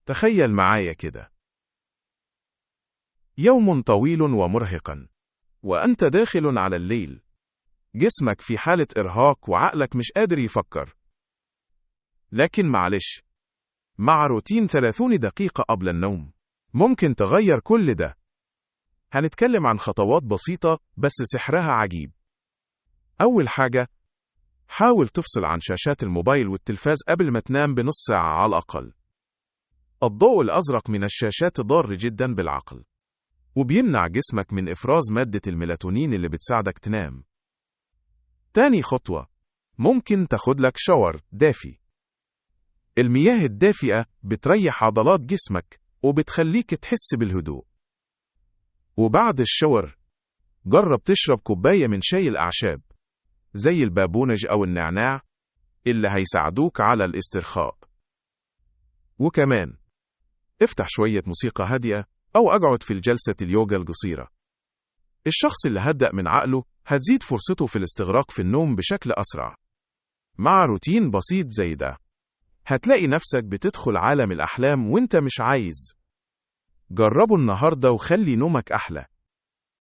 تخيل معايا كده، يوم طويل ومرهقا وأنت داخل على الليل، جسمك في حالة إرهاق وعقلك مش قادر يفكر. لكن معلش، مع روتين 30 دقيقة قبل النوم ممكن تغير كل ده. هنتكلم عن خطوات بسيطة بس سحرها عجيب. أول حاجة، حاول تفصل عن شاشات الموبايل والتلفاز قبل ما تنام بنص ساعة على الأقل. الضوء الأزرق من الشاشات ضار جدا بالعقل، وبيمنع جسمك من إفراز مادة الميلاتونين اللي بتساعدك تنام. تاني خطوة، ممكن تاخد لك shower دافي. المياه الدافئة بتريح عضلات جسمك وبتخليك تحس بالهدوء. وبعد ال shower جرب تشرب كوباية من شاي الأعشاب زي البابونج أو النعناع اللي هيساعدوك على الاسترخاء. وكمان افتح شوية موسيقى هادئة أو اقعد في الجلسة اليوجا القصيرة. الشخص اللي هدأ من عقله هتزيد فرصته في الاستغراق في النوم بشكل أسرع. مع روتين بسيط زي ده هتلاقي نفسك بتدخل عالم الأحلام وانت مش عايز. جربه النهاردة وخلي نومك أحلى.